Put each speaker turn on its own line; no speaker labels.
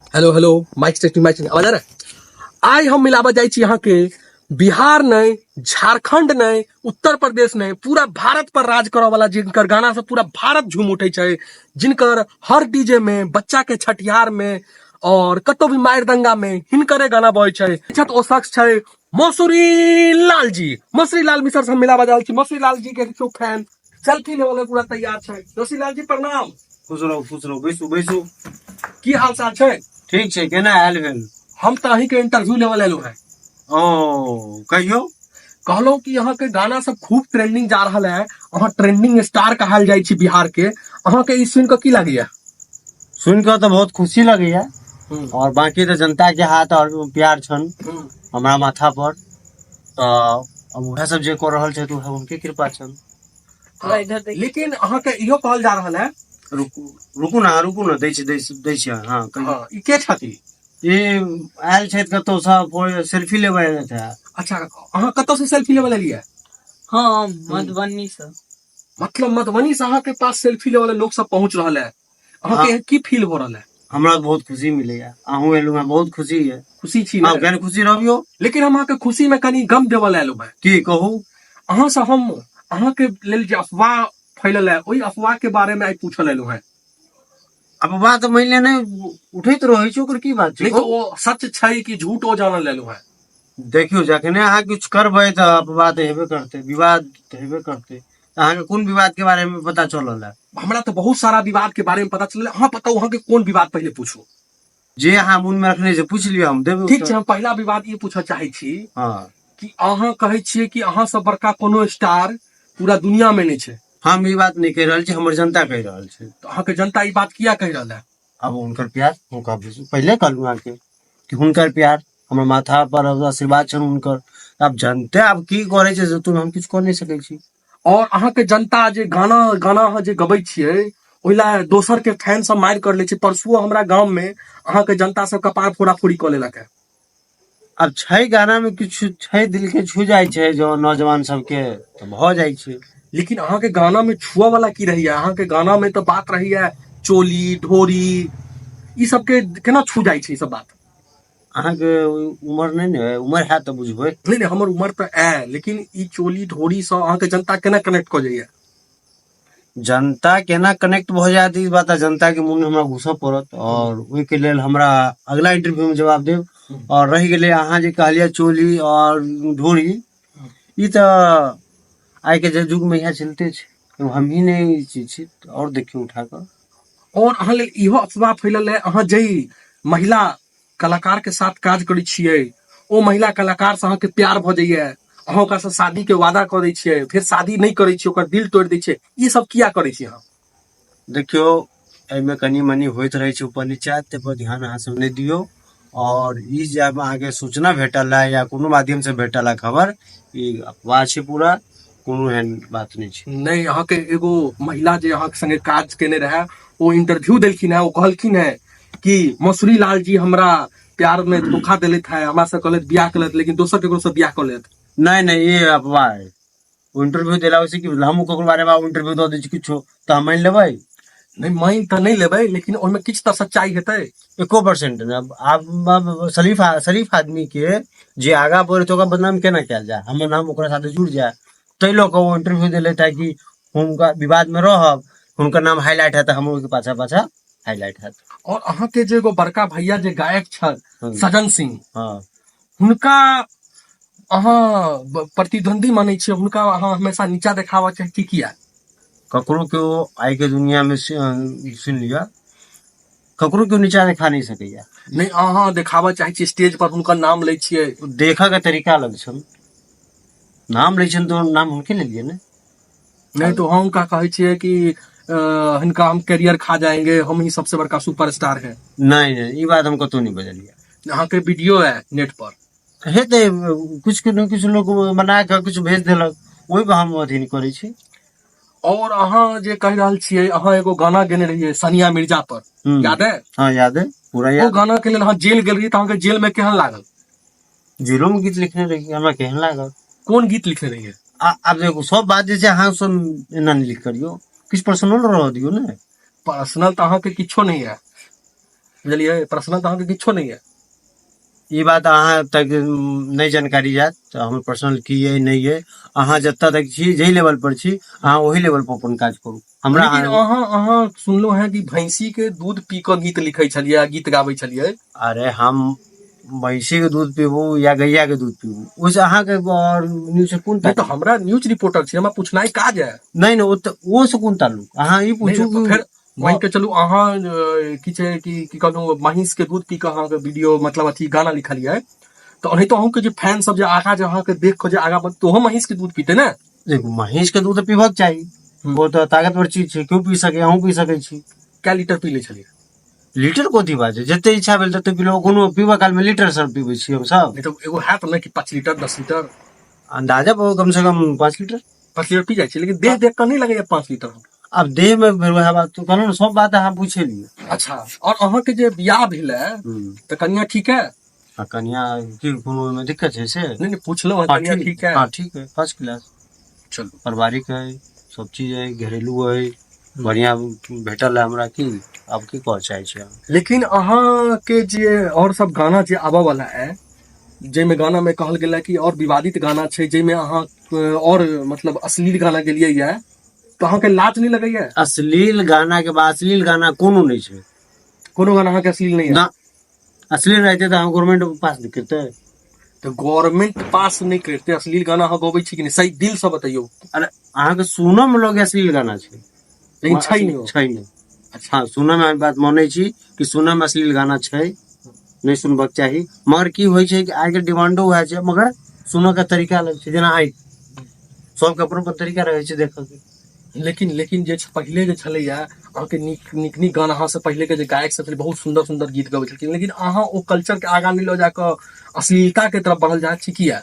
Hello hello, mic testing, mic testing, आवाज आ रहा है? आइ हम मिलाबऽ जाइ छी अहाँके बिहार नहि, झारखंड नहि, उत्तर प्रदेश नहि, पूरा भारत पर राज करऽ वाला, जिनकर गाना से पूरा भारत झूम उठै छै, जिनकर हर डीजे में, बच्चा के छठिहार में और कतौ भी मारि दंगा में हिनकरे गाना बजै छै। छत ओ शख्स छै मसूरी लाल जी। मसूरी लाल मिश्र से हम मिलाबऽ जा रहल छी। मसूरी लाल जी के देखियौ, फैन सेल्फी लेवल में पूरा तैयार छै। मसूरी लाल जी, प्रणाम।
खुश रहू, खुश रहू, बैसू बैसू।
की हाल चाल छै?
ठीक छै। केना आयल भेल?
हम तऽ अहीं के इंटरव्यू लेवल एलहुँ है।
ओ, कहियौ।
कहलहुँ कि अहाँ के गाना सब खूब ट्रेंडिंग जा रहल है, अहाँ ट्रेंडिंग स्टार कहल जाइ छी बिहार के। अहाँ के ई सुनि कऽ की लागैया?
सुनि कऽ तऽ बहुत खुशी लगैया। और बाकी तऽ जनता के हाथ और प्यार छन हमरा माथा पर, तऽ अब उएह सब जे कऽ रहल छथि, उएह हुनके कृपा छन।
लेकिन अहाँ के इहो कहल जा रहल है।
रुकू, रुकू ना, रुकू ना, दै छी, दै छी, दै छी। हाँ, कहियौ।
हाँ, ई के छथि?
ई आयल छथि कतहुसँ, सेल्फी लेबै आयल छथि।
अच्छा, अहाँ कतौ से सेल्फी लेबऽ लेलियै?
हाँ, मधुबनी से।
मतलब मधुबनी से अहाँ के पास सेल्फी लेबऽ वाला लोग सब पहुंच रहल है। अहाँ के की फील हो रहल है?
हमरा बहुत खुशी मिलैया। अहूँ एलहुँ हँ, बहुत खुशी है।
खुशी छी ने?
हाँ, केहन खुशी रहियो।
लेकिन हम अहाँके खुशी में कनी गम देबऽ लए एलहुँ है।
की कहू?
अहाँ से हम अहाँ के लेल जे अफवाह फैलल है, ओहि अफवाह के बारे में आइ पूछल एलहुँ है।
अफवाह तऽ मानि लिअ नहि उठैत रहै छै, ओकर की बात छै?
नहीं तो ओ सच छै कि झूठ, ओ जानल एलहुँ है।
देखियौ, जखने अहाँ किछु करबै तऽ अपवाद हेबे करतै, विवाद तऽ हेबे करतै। अहाँके कोन विवाद के बारे में पता चलल है?
हमरा तऽ बहुत सारा विवाद के बारे में पता चलल। अहाँ बताउ, अहाँके कोन विवाद पहिले पूछू?
जे अहाँ मोन में रखने से पूछि लिअ, हम देबै।
ठीक छै, हम पहिला विवाद ई पूछऽ चाहै छी कि अहाँ कहै छियै कि अहाँ से बड़का कोनो स्टार पूरा दुनिया में नहि छै।
हम ई बात नहि कहि रहल छी, हमर जनता कहि रहल छै।
तऽ अहाँके जनता ई बात किया कहि रहल है?
आब हुनकर प्यार, हुनका पहिले कहलहुँ अहाँके कि हुनकर प्यार हमर माथा पर आशीर्वाद छनि हुनकर। आब जनते आब की करै छै से तुम हम किछु कऽ नहि सकै छी।
और अहाँके जनता जे गाना गाना अहाँ जे गबै छियै, ओहि लए दोसर के फैन सब मारि कर लै छै। परसुओ हमरा गाम में अहाँके जनता सब कपार फोड़ा फोड़ी कऽ लेलक है।
आब छै गाना में किछु छै, दिल के छू जाइ छै जो नौजवान सबके, तऽ भऽ जाइ छै।
लेकिन अहाँके गाना में छुआ वाला की रहैया? अहाँके गाना में तऽ बात रहैया चोली ढोरी ई सबके, केना छू जाइ छै ई सब बात?
अहाँके उमर नहि ने अइ, उमर हैत तऽ बुझबै।
नहि नहि, हमर उमर तऽ आय, लेकिन ई चोली ढोरी सँ अहाँके जनता केना कनेक्ट कऽ जाइया?
जनता केना कनेक्ट भऽ जायत, ई बात जनता के मोन में हमरा घुसऽ पड़त और ओहिके लेल हमरा अगला इंटरव्यू में जवाब देब। और रहि गेलै अहाँ जे कहलियै चोली और ढोरी, ई तऽ आइ के जे युग में इएह चलते छै, हमही नहि ई चीज छी, और देखियौ उठा कऽ।
और अहाँ लेल इहो अफवाह फैलल है, अहाँ जाहि महिला कलाकार के साथ काज करै छियै, ओ महिला कलाकार से अहाँके प्यार भऽ जाइए, अहाँ ओकरा से शादी के वादा कऽ दै छियै, फेर शादी नहि करै छियै, ओकर दिल तोड़ि दै छियै। ई सब किया करै छी अहाँ?
देखियौ, एहिमे कनि मनि होइत रहै छै ऊपर नीचा, ताहि पर ध्यान अहाँ सब नहि दियौ। और ई जे आब अहाँके सूचना भेटल है या कोनो माध्यम से भेटल है खबर, ई अफवाह छै पूरा, कोनो एहन बात नहि छै।
नहि, अहाँके एगो महिला जे अहाँके संगे काज केने रहे, ओ इंटरव्यू देलखिन है। ओ कहलखिन है कि मसूरी लाल जी हमरा प्यार में धोखा देलथि है, हमरा से कहलथि बियाह केलथि, लेकिन दोसर केकरो से बियाह कऽ लेत।
नहि नहि, ई अफवाह है। ओ इंटरव्यू देला ओहिसे की? हमहूँ ककरो बारे में इंटरव्यू दऽ दै छी किछो तऽ हम मानि लेबै?
नहि, मानि तऽ नहि लेबै, लेकिन ओहिमे किछु तऽ सच्चाई हेतै।
एको परसेंट नहि। आब आब शरीफ शरीफ आदमी के जे आगा बढ़े, ओकरा बदनाम केना कयल जाय? हमर नाम ओकरा साथे जुड़ जाय, ताहि लऽ कऽ ओ इंटरव्यू देलथि है कि हुनका विवाद में रहब, हुनकर नाम हाईलाइट हैत, हमरो के पाछा पाछा हाईलाइट हैत।
और अहाँके जे एगो बड़का भैया जे गायक छल, सजन सिंह, हुनका अहाँ प्रतिद्वंदी मानै छियै? हुनका अहाँ हमेशा नीचा देखाबऽ चाहै छी, किया?
ककरो केओ आइ के दुनिया में सुनि लिअ, ककरो केओ नीचा देखा नहि सकैया।
नहि, अहाँ देखाबऽ चाहै छियै, स्टेज पर हुनकर नाम लै छियै।
देखऽ के तरीका अलग छन। नाम लै छन तऽ नाम हुनके लेलियै ने।
नहीं तो हम हुनका कहै छियै कि हिनका हम कैरियर खा जाएंगे, हम ही सबसे बड़का सुपरस्टार हैं।
नहि नहि, ई बात हम कतहु नहि बजलियै।
अहाँके वीडियो है नेट पर।
हेतै, किछु ने किछु लोक बना कऽ किछु भेज देलक, ओहि पर हम अथी नहि करै छी।
और अहाँ जे कहि रहल छियै, अहाँ एगो गाना गेने रहियै सानिया मिर्जा पर, याद है?
हाँ, याद है पूरा।
ओ
याद।
गाना के लेल अहाँ जेल गेल रहियै, तऽ अहाँके जेल में केहन लागल?
जेलो में गीत लिखने रहियै, हमरा केहन लागल?
कोन गीत लिखने रहियै?
आब देखू, सब बात जे छै अहाँ सब एना नहि लिख करियौ, किछु पर्सनल रहऽ दियौ ने।
पर्सनल तऽ अहाँके किछो नहि है। बुझलियै? पर्सनल तऽ अहाँके किछो नहि यऽ।
ई बात अहाँ तक नहि जानकारी जायत तऽ हमर पर्सनल की अइ नहि अइ। अहाँ जतऽ तक छी, जाहि लेवल पर छी, अहाँ ओहि लेवल पर अपन काज करू। हमरा
लेकिन अहाँ अहाँ सुनलहुँ हेँ कि भैंसी के दूध पी कऽ गीत लिखै छलियै आ गीत गाबै छलियै।
अरे हम भैंसी के दूध पीबू या गैया के दूध पीबू, ओहिसँ अहाँके और न्यूज से कोन
नहि तऽ
ताल्लुक?
हमरा न्यूज रिपोर्टर छी, हमरा पूछनाइ काज है।
नहि नहि, ओ तऽ ओ से कोन ताल्लुक? अहाँ ई
नहि
पूछू
तऽ
कि
फेर मान के चलू अहाँ की छै कि की कहलहुँ, महींस के दूध पी कऽ अहाँके वीडियो मतलब अथी गाना लिखलियै, तऽ ओनाहितो अहूँके जे फैन सब जे आगाँ जे अहाँके देख कऽ जे आगाँ बढ़, तऽ ओहो महींस के दूध पीते ने।
देखू, महींस के दूध पीबक चाही, ओ तऽ ताकतवर चीज छै, केओ पी सकै, अहूँ पी सकै छी।
कै लीटर पी लै छलियै?
लीटर कथी बात छै, जते इच्छा भेल तते पीलहुँ। कोनो पीबऽ काल मे लीटर सब पीबै छी हमसब?
नहि तऽ एगो हैत ने कि 5 लीटर 10 लीटर?
अंदाजा पर कम से कम 5 लीटर।
5 लीटर पी जाइ छी, लेकिन देह देख कऽ नहि लगैया 5 लीटर।
आब देह मे फेर वएह बात तो कहलहुँ ने, सब बात अहाँ पूछे लियौ।
अच्छा, और अहाँके जे बियाह भेल है तऽ कनिया ठीक है?
आ कनिया की कोनो ओहिमे दिक्कत छै से?
नहि नहि, पूछलहुँ हँ,
हाँ,
कनिया
ठीक
ठीक है?
हाँ, ठीक है, फर्स्ट क्लास।
चलू,
पारिवारिक है, सब चीज है, घरेलू है, बढ़िया भेटल है हमरा। की आब की कहऽ चाहै छी अहाँ?
लेकिन अहाँके जे और सब गाना जे आबऽ वाला है, जाहिमे गाना में कहल गेल है कि और विवादित गाना छै, जाहिमे अहाँ और मतलब अश्लील गाना गेलियै ये, तऽ अहाँके लाज नहि लगैया?
अश्लील गाना के बाद अश्लील गाना कोनो नहि छै।
कोनो गाना अहाँके अश्लील नहि है?
ना, अश्लील रहते तऽ अहाँ गवर्नमेंट पास नहि करते।
तऽ गवर्नमेंट पास नहि करते, अश्लील गाना अहाँ गबै छी कि नहि, सही दिल से बतैयौ।
अरे अहाँके सुनऽ मे लगे अश्लील गाना छै,
लेकिन छै नहि ओ।
छै नहि।
अच्छा।
हाँ, सुनऽ मे हम बात मानै छी कि सुनऽ मे अश्लील गाना छै, नहि सुनबाक चाही, मगर की होइ छै कि आइके डिमांडो वएह छै, मगर सुनऽ के तरीका अलग छै। जेना आइ सबके अपन अपन तरीका रहै छै देखऽ के।
लेकिन लेकिन जे पहिले जे छलैया अहाँके नीक नीक नीक गाना, अहाँ से पहिले के जे गायक सब छलै बहुत सुंदर सुंदर गीत गबै छलखिन, लेकिन अहाँ ओ कल्चर के आगाँ नहि लऽ जाकऽ अश्लीलता के तरफ बढ़ल जा छी किया?